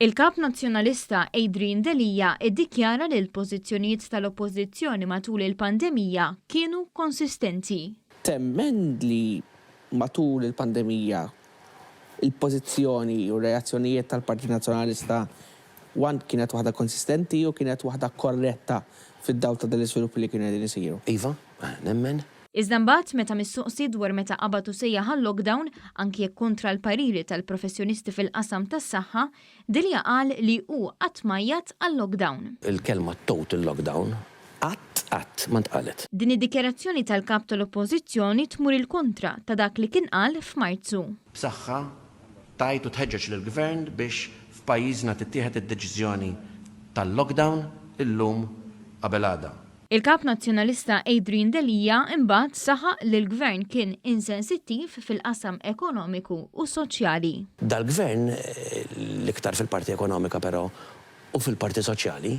Il-Kap Nazzjonalista Adrian Delia iddikjara li l-pożizzjonijiet tal-Oppożizzjoni matul il-pandemija kienu konsistenti. Temmen li matul il-pandemija il-pożizzjoni u r-reazzjonijiet tal-Partit Nazzjonalista one kienet waħda konsistenti u kienet waħda korretta fid-dawl ta' dal-iżviluppi li kienu qegħdin isiru? Iva, nemmen. Iżda mbagħad meta mistoqsi dwar meta qabad u sejjaħ għal-lockdown, anki jekk kontra l-pariri tal-professjonisti fil-qasam tas-saħħa, Delia qal li hu qatt m'għajjat għal-lockdown. Il-kelma total lockdown qatt, qatt ma ntqalet. Din id-dikjarazzjoni tal-Kap tal-Oppożizzjoni tmur il-kontra ta' dak li kien qal f'Marzu. B'saħħa tgħid u tħeġġeġ lill-Gvern biex f'pajjiżna tittieħed id-deċiżjoni tal-lockdown illum qabel għada. Il-Kap Nazzjonalista Adrian Delia imbagħad saħaq li l-Gvern kien insensittiv fil-qasam ekonomiku u soċjali. Dal-Gvern, l-iktar fil-parti ekonomika però u fil-parti soċjali,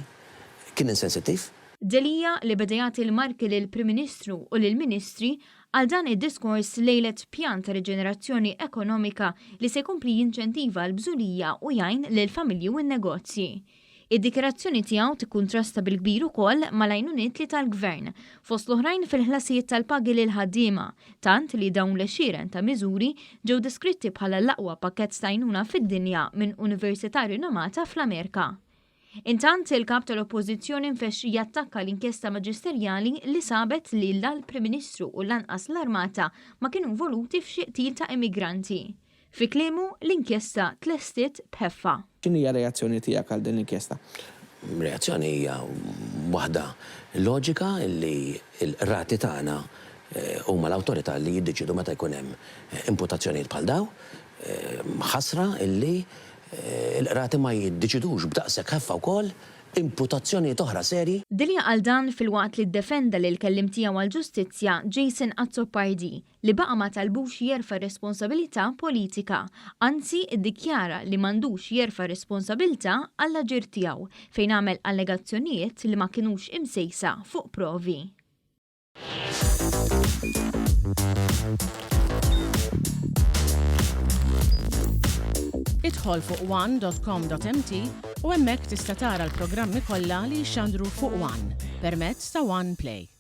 kien insensittiv. Delia, li beda jagħti l-marki lill-Prim Ministru u lill-Ministri għal dan id-diskors lejlet pjan ta' riġenerazzjoni ekonomika li se jkompli jinċentiva l-bżulija u jgħin lill-familji u n-negozji. Id-dikjarazzjoni tiegħu tikkuntrasta bil-kbir ukoll mal-għajnuniet li ta l-Gvern, fost l-oħrajn fil-ħlasijiet tal-pagi lill-ħaddiema, tant li dawn l-għexieren ta' miżuri ġew deskritti bħala l-aqwa pakkett ta' għajnuna fid-dinja minn università rinomata fl-Amerika. Intant, il-Kap tal-Oppożizzjoni nfexx jattakka l-inkjesta maġisterjali li sabet li la l-Prim Ministru u lanqas l-Armata ma kienu involuti f'xi qtil ta' immigranti. Fi kliemu, l-inkjesta tlestiet b'ħeffa. X'inhija r-reazzjoni tiegħek għal din l-inkjesta? Reazzjoni hija waħda loġika li l-qrati tagħna huma l-awtorità li jiddeċiedu meta jkun hemm imputazzjonijiet bħal dawn. Ħasra li l-qrati ma jiddeċidux b'daqshekk ħeffa wkoll imputazzjonijiet oħra serji. Delia qal dan filwaqt li ddefenda lill-kelliem tiegħu għall-Ġustizzja Jason Azzopardi li baqa' ma talbux jerfa' responsabilità politika, anzi ddikjara li m'għandux jerfa' responsabilità għall-aġir tiegħu fejn għamel allegazzjonijiet li ma kinux imsejsa fuq provi. Idħol fuq one.com.mt u hemmhekk tista' tara l-programmi kollha li jixxandru fuq One permezz ta' One Play.